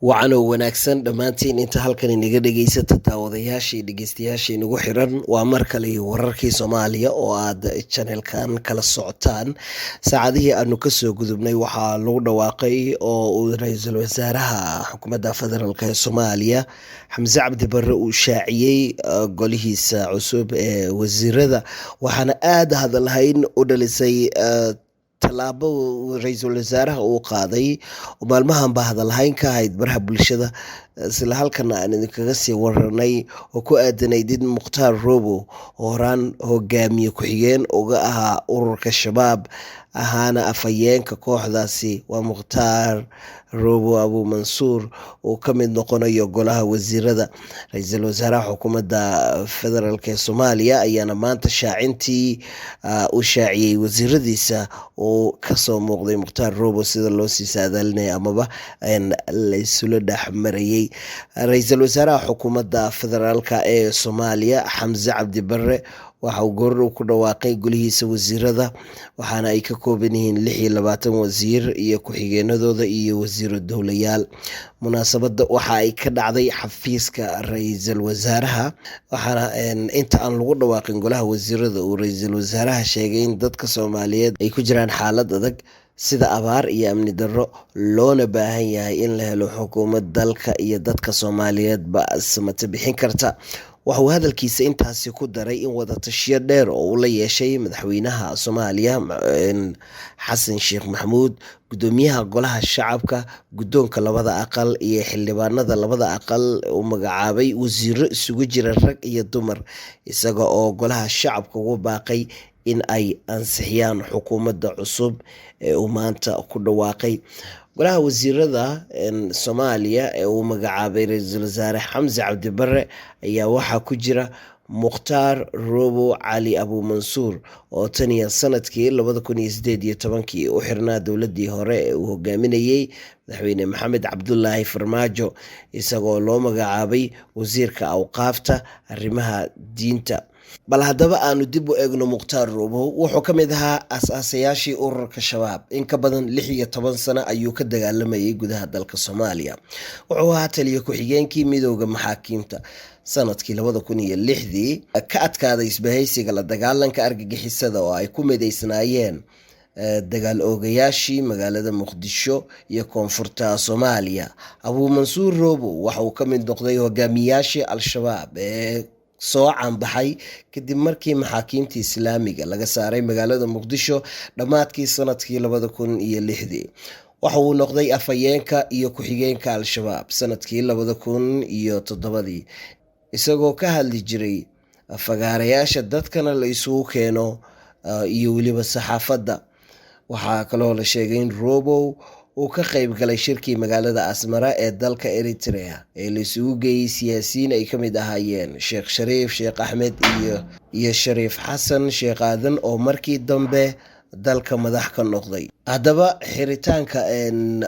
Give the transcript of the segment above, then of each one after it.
Wacan oo wanaagsan dhammaantiin inta halkan inaga dhegeysata, daawadayaashii, dhegeystayaasha inagu xiran. Waa mar kale iyo wararkii Soomaaliya oo aad channelkan kala socotaan. Saacadihii aanu kasoo gudubnay waxaa lagu dhawaaqay oo uu ra-iisul wasaaraha xukuumadda federaalk ee Soomaaliya, Xamse Cabdi Barre, uu shaaciyey golihiisa cusub ee wasiirada, waxaana aada hadalhayn u dhalisay tallaabo ra-iisul wasaaraha uu qaaday oo maalmahan baa hadalhayn ka ahayd baraha bulshada, isla halkana aan idinkaga sii waranay, oo ku aadanayd in Mukhtaar Robo oo horaan hogaamiye ku-xigeen uga ahaa ururka Shabaab, ahaana afhayeenka kooxdaasi, waa Mukhtaar Robo Abu Mansuur, uu ka mid noqonayo golaha wasiirada. Ra-iisul wasaaraha xukuumadda federaalk ee Soomaaliya ayaana maanta shaacintii u shaaciyey wasiiradiisa uu kasoo muuqday Mukhtaar Robo, sida loo sii saadaalinaya amaba laysula dhex marayey. Ra-iisul wasaaraha xukuumadda federaalk ee Soomaaliya, Xamse Cabdi Barre, waxa uu goor ku dhawaaqay golihiisa wasiirada, waxaana ay ka kooban yihiin 26 wasiir iyo ku-xigeenadooda iyo wasiiro dowlayaal. Munaasabadda waxa ay ka dhacday xafiiska ra-iisul wasaaraha, waxaana inta aan lagu dhawaaqin golaha wasiirada uu ra-iisul wasaaraha sheegay in dadka Soomaaliyeed ay ku jiraan xaalad adag sida abaar iyo amni darro, loona baahan yahay in la helo xukuumad dalka iyo dadka Soomaaliyeedba samate bixin karta. Waxauu hadalkiisa intaasi ku daray in wadatashiyo dheer oo uu la yeeshay madaxweynaha Soomaaliya, Xasan Sheekh Maxamuud, gudoomiyaha golaha shacabka, guddoonka labada aqal iyo xildhibaanada labada aqal, uu magacaabay wasiiro isugu jira rag iyo dumar, isaga oo golaha shacabka ugu baaqay in ay ansixiyaan xukuumadda cusub ee uu maanta ku dhawaaqay. Golaha wasiirada Soomaaliya ee uu magacaabay ra-iisul wasaare Xamse Cabdi Barre ayaa waxaa ku jira Mukhtaar Robo Cali Abuumansuur, oo tan iyo sanadkii 2018-kii u xirnaa dowladii hore ee uu hogaaminayey madaxweyne Maxamed Cabdulaahi Farmaajo, isagoo loo magacaabay wasiirka awqaafta, arrimaha diinta. Bal haddaba aanu dib u eegno Mukhtaar Robow. Wuxuu ka mid ahaa aas-aasayaashii ururka Shabaab. In ka badan 16 sano ayuu ka dagaalamayay gudaha dalka Soomaaliya. Wuxuu ahaa taliye ku-xigeenkii midooda maxaakiimta. Sanadkii 2006-dii ka adkaaday isbahaysiga la dagaalanka argagixisada oo ay ku mideysnaayeen dagaal oogayaashii magaalada Muqdisho iyo koonfurta Soomaaliya. Abuumansuur Robow waxa uu ka mid noqday hogaamiyaashii Al-Shabaab ee soo caanbaxay kadib markii maxaakiimta Islaamiga laga saaray magaalada Muqdisho dhammaadkii sanadkii 2006-dii. Waxa uu noqday afhayeenka iyo ku-xigeenka Al-Shabaab sanadkii 2007-dii, isagoo ka hadli jiray fagaarayaasha dadkana la isugu keeno iyo weliba saxaafadda. Waxaa kaloo la sheegay in Robow uu ka qayb galay shirkii magaalada Asmara ee dalka Eritrea ee la isugu geeyey siyaasiyiin ay ka mid ahaayeen Sheekh Shariif Sheekh Axmed iyo Shariif Xasan Sheekh Aadan, oo markii dambe dalka madax ka noqday. Haddaba xiritaanka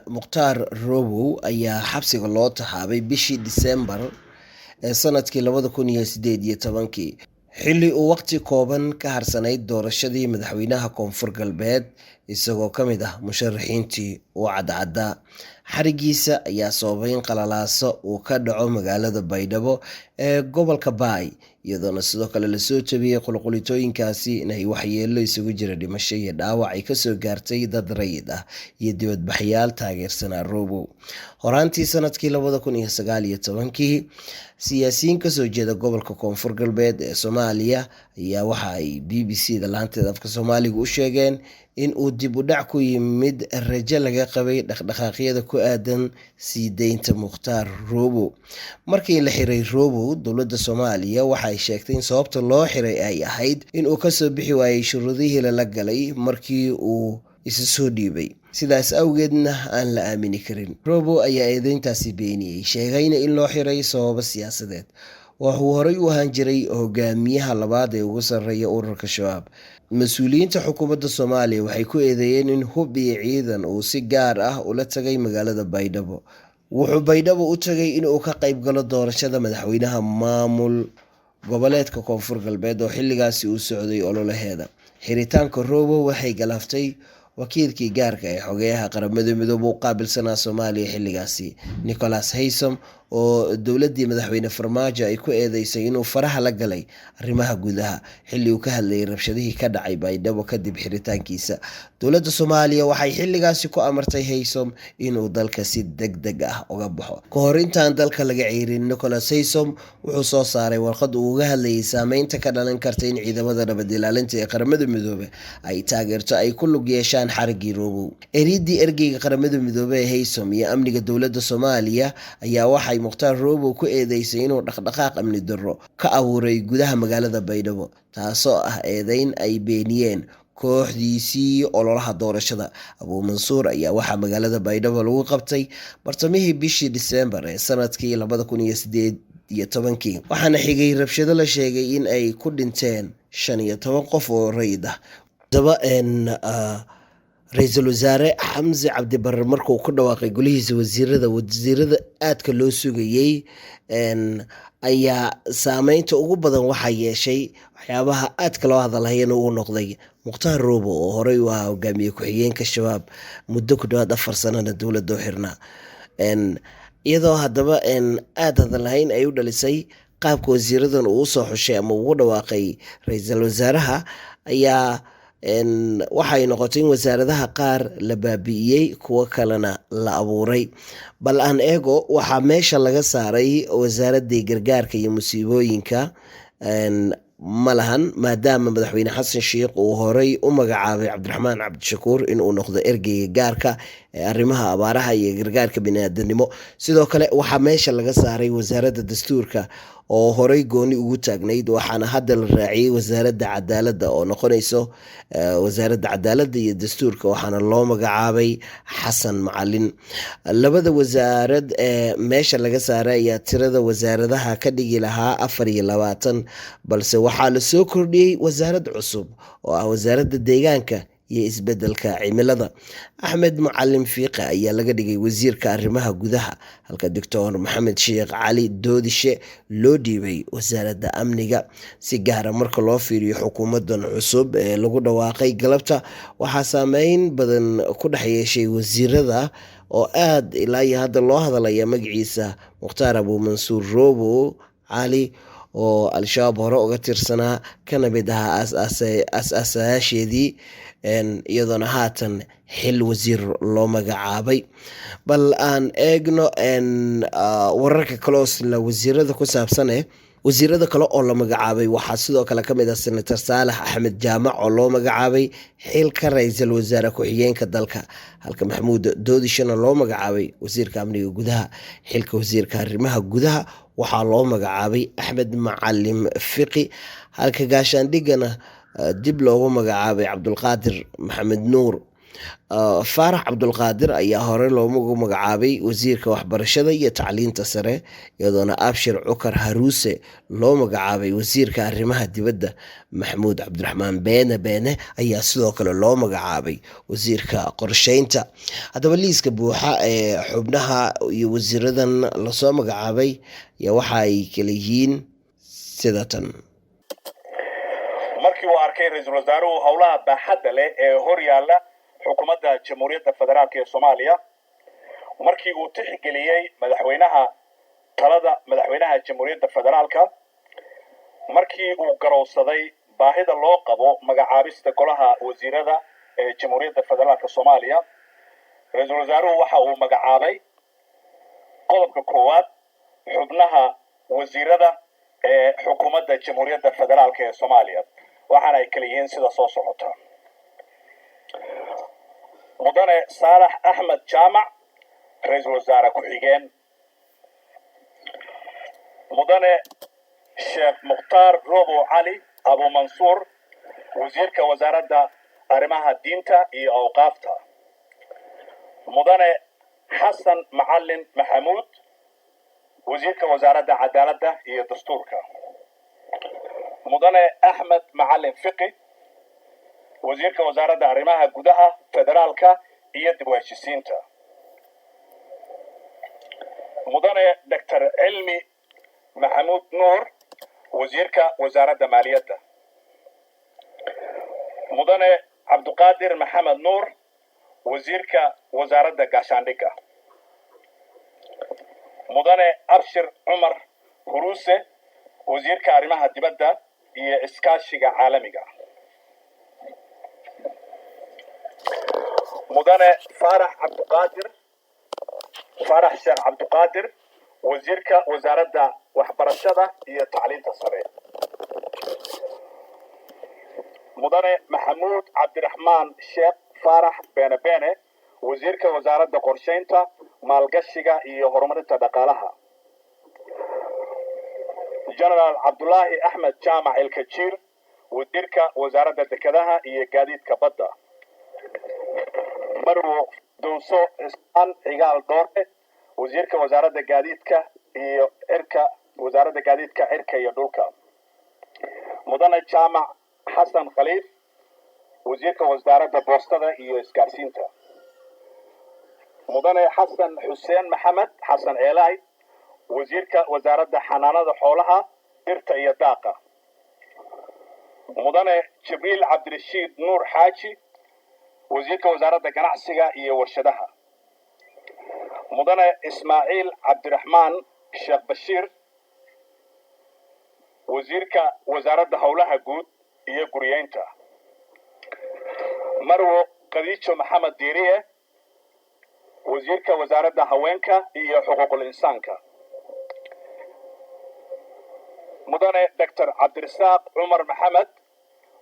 Mukhtaar Robow ayaa xabsiga loo taxaabay bishii Disembar ee sanadkii 2018-kii, xilli uu waqti kooban ka harsanayd doorashadii madaxweynaha Koonfur Galbeed, isagoo ka mid ah musharaxiintii uu cadcaddaa. Xarigiisa ayaa sababay in qalalaaso uu ka dhaco magaalada Baydhabo ee gobolka Baay, iyadoona sidoo kale lasoo tabiyey qulqulitooyinkaasi inay waxyeelo isugu jira dhimasho iyo dhaawac ay kasoo gaartay dad rayid ah iyo dibadbaxyaal taageersanaa Robow. Horaantii sanadkii 2019-kii, siyaasiyiin kasoo jeeda gobolka Koonfur Galbeed ee Soomaaliya ayaa waxa ay BBC da laanteeda afka Soomaaliga u sheegeen in uu dib u dhac ku yimid rajo laga qabay dhaqdhaqaaqyada ku aadan sii deynta Mukhtaar Robow. Markii la xiray Robow, dowladda Soomaaliya waxay sheegtay in sababta loo xiray ay ahayd in uu kasoo bixi waayey shuruudihii lala galay markii uu isu soo dhiibay, sidaas awgeedna aan la aamini karin. Robow ayaa eedeyntaasi beeniyey, sheegayna in loo xiray sababo siyaasadeed. Wuxuu horey u ahaan jiray hogaamiyaha labaad ee ugu sarreeya ururka Shabaab. Mas-uuliyiinta xukuumadda Soomaaliya waxay ku eedeeyeen in hub iyo ciidan uu si gaar ah ula tagay magaalada Baydhabo. Wuxuu Baydhabo u tagay inuu ka qayb galo doorashada madaxweynaha maamul goboleedka Koonfur Galbeed oo xilligaasi uu socday ololaheeda. Xiritaanka Robow waxay galaaftay Wakiilkii gaarka ee xogeyaha Qaramada Midoobe u qaabilsanaa Soomaaliya xilligaasi, Nicholas Haysom, oo dowladii madaxweyne Farmaajo ay ku eedeysay inuu faraha la galay arrimaha gudaha xilli uu ka hadlayay rabshadihii ka dhacay Baydhabo kadib xiritaankiisa. Dowladda Soomaaliya waxay xilligaasi ku amartay Haysom inuu dalka si deg deg ah uga baxo. Ka hor intaan dalka laga ceyrin, Nicholas Haysom wuxuu soo saaray warqad uu uga hadlayay saameynta ka dhalan karta in ciidamada nabad ilaalinta ee Qaramada Midoobe ay taageerto ay ku lug yeeshaan xariggii Roobow. Eridii ergeyga Qaramada Midoobe ee Haysom iyo amniga dowladda Soomaaliya ayaa waxay Mukhtaar Roobow ku eedeysay inuu dhaqdhaqaaq amni darro ka abuuray gudaha magaalada Baydhabo, taasoo ah eedeyn ay beeniyeen kooxdiisii ololaha doorashada. Abuu Mansuur ayaa waxaa magaalada Baydhabo lagu qabtay bartamihii bishii Diseembar ee sanadkii 2018-kii, waxaana xigay rabshado la sheegay in ay ku dhinteen 15 qof oo rayid ah. Haddaba ra-iisul wasaare Xamse Cabdi Barre markuu ku dhawaaqay golihiisa wasiirada, wasiirada aadka loo sugayey ayaa saameynta ugu badan waxaa yeeshay waxyaabaha aadka loo hadalhayana uu noqday Mukhtaar Roobo, oo horey u ahaa hogaamiye ku-xigeenka Shabaab, muddo ku dhawaad 4 sanana dowladda u xirnaa. Iyadoo haddaba aada hadalhayn ay u dhalisay qaabka wasiiradan uu usoo xushay ama ugu dhawaaqay ra-iisul wasaaraha, ayaa waxay noqotay in wasaaradaha qaar la baabi'iyey, kuwo kalena la abuuray. Bal aan eego, waxaa meesha laga saaray wasaaradii gargaarka iyo musiibooyinka ma lahan, maadaama madaxweyne Xasan Sheikh uu horey u magacaabay Cabdiraxmaan Cabdishakuur inuu noqdo ergeyga gaarka ee arrimaha abaaraha iyo gargaarka biniaadanimo. Sidoo kale waxaa meesha laga saaray wasaaradda dastuurka oo horey gooni ugu taagnayd, waxaana hadda la raaciyey wasaaradda cadaaladda oo noqonayso wasaaradda cadaaladda iyo dastuurka, waxaana loo magacaabay Xasan Macalin. Labada wasaarad ee meesha laga saaray ayaa tirada wasaaradaha ka dhigi lahaa 24, balse waxaa lasoo kordhiyey wasaarad cusub oo ah wasaaradda deegaanka iyo isbedelka cimilada. Axmed Mucalim Fiiqe ayaa laga dhigay wasiirka arrimaha gudaha, halka Doctor Maxamed Sheekh Cali Doodishe loo dhiibay wasaaradda amniga. Si gaara marka loo fiiriyo xukuumadan cusub ee lagu dhawaaqay galabta, waxaa saameyn badan ku dhex yeeshay wasiirada oo aada ilaa iyo hadda loo hadalaya magaciisa Mukhtaar Abuumansuur Roobo Cali, oo Al-Shabaab hore uga tirsanaa kana mid ahaa aas-aasayaasheedii, iyadoona haatan xil wasiir loo magacaabay. Bal aan eegno wararka kaleo isla wasiirada ku saabsane. Wasiirada kale oo la magacaabay waxaa sidoo kale kamid ah Senator Saalax Axmed Jaamac oo loo magacaabay xilka ra-iisul wasaare ku-xigeenka dalka, halka Maxamuud Doodishana loo magacaabay wasiirka amniga gudaha. Xilka wasiirka arrimaha gudaha waxaa loo magacaabay Axmed Macalim Fiqi, halka gaashaandhigana dib loogu magacaabay Cabdulqaadir Maxamed Nuur. Faarax Cabdulqaadir ayaa hore loogu magacaabay wasiirka waxbarashada iyo tacliinta sare, iyadoona Abshir Cukar Haruuse loo magacaabay wasiirka arrimaha dibadda. Maxamuud Cabdiraxmaan Beene Beene ayaa sidoo kale loo magacaabay wasiirka qorsheynta. Haddaba liiska buuxa ee xubnaha iyo wasiiradan lasoo magacaabay ayaa waxa ay kala yihiin sida tan. Markii uu arkay ra-iisul wasaaruhu howlaha baaxadda leh ee hor yaalla xukuumadda Jamhuuriyadda Federaalka ee Soomaaliya, markii uu tixgeliyey madaxweynaha talada madaxweynaha Jamhuuriyadda Federaalka, markii uu garowsaday baahida loo qabo magacaabista golaha wasiirada ee Jamhuuriyadda Federaalka Soomaaliya, ra-iisul wasaaruhu waxa uu magacaabay qodobka koowaad xubnaha wasiirada ee xukuumadda Jamhuuriyadda Federaalka ee Soomaaliya, waxaana ay kala yihiin sida soo socota: Mudane Saalax Axmed Jaamac, ra-iisul wasaare ku-xigeen; Mudane Sheekh Mukhtaar Robow Cali Abumansuur, wasiirka wasaaradda arrimaha diinta iyo awqaafta; Mudane Xasan Macalin Maxamuud, wasiirka wasaaradda cadaaladda iyo dastuurka; Mudane Axmed Macalin Fiqi, wasiirka wasaaradda arrimaha gudaha, federaalka iyo dib u heshisiinta; Mudane Doctor Cilmi Maxamuud Nuur, wasiirka wasaaradda maaliyadda; Mudane Cabduqaadir Maxamed Nuur, Wasiirka Wasaaradda Gaashaandhigga. Mudane Abshir Cumar Huruuse, Wasiirka Arrimaha Dibadda iyo Iskaashiga Caalamiga. Mudane Faarax Cabduqaadir Faarax Sheekh Cabduqaadir, Wasiirka Wasaaradda Waxbarashada iyo Tacliinta Sare. Mudane Maxamuud Cabdiraxmaan Sheekh Faarax Beene Beene, Wasiirka Wasaaradda Qorsheynta, Maalgashiga iyo Horumarinta Dhaqaalaha. Genaraal Cabdulaahi Axmed Jaamac Elkajiir, Wasiirka Wasaaradda Dekedaha iyo Gaadiidka Badda. Marwo Dowso Cismaan Cigaal Dhoore, Wasiirka Wasaaradda Gaadiidka iyo Cirka, Wasaaradda Gaadiidka Cirka iyo Dhulka. Mudane Jaamac Xasan Khaliif, Wasiirka Wasaaradda Boostada iyo Isgaarsiinta. Mudane Xasan Xuseen Maxamed Xasan Eelaay, Wasiirka Wasaaradda Xanaanada Xoolaha, Dhirta iyo Daaqa. Mudane Jibriil Cabdirashiid Nuur Xaaji, Wasiirka Wasaaradda Ganacsiga iyo Warshadaha. Mudane Ismaaciil Cabdiraxmaan Sheekh Bashiir, Wasiirka Wasaaradda Howlaha Guud iyo Guryeynta. Marwo Khadiijo Maxamed Diiriye, Wasiirka Wasaaradda Haweenka iyo Xuquuqul Insaanka. Mudane Doctor Cabdirasaaq Cumar Maxamed,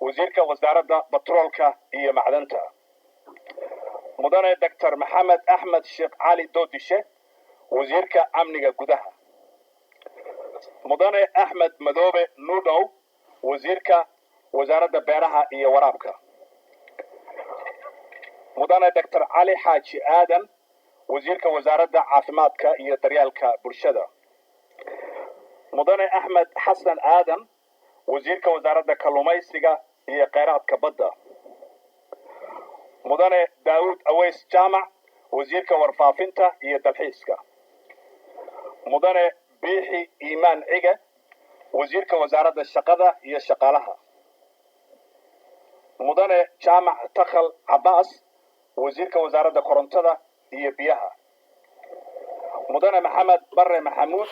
Wasiirka Wasaaradda Batroolka iyo Macdanta. Mudane Doctor Maxamed Axmed Sheekh Cali Doodishe, Wasiirka Amniga Gudaha. Mudane Axmed Madoobe Nudow, Wasiirka Wasaaradda Beeraha iyo Waraabka. Mudane Doctor Cali Xaaji Aadan, Wasiirka Wasaaradda Caafimaadka iyo Daryeelka Bulshada. Mudane Axmed Xasan Aadan, Wasiirka Wasaaradda Kalluumaysiga iyo Kheyraadka Badda. Mudane Daawud Aweys Jaamac, Wasiirka Warfaafinta iyo Dalxiiska. Mudane Biixi Iimaan Cige, Wasiirka Wasaaradda Shaqada iyo Shaqaalaha. Mudane Jaamac Takhal Cabaas, Wasiirka Wasaaradda Korontada iyo Biyaha. Mudane Maxamed Barre Maxamuud,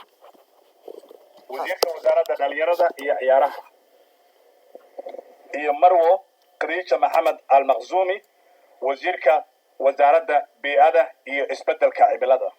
Wasiirka Wasaaradda Dhalinyarada iyo Ciyaaraha. Iyo Marwo Khadiija Maxamed Almaqzuumi, Wasiirka Wasaaradda Bii'ada iyo Isbeddelka Cimilada.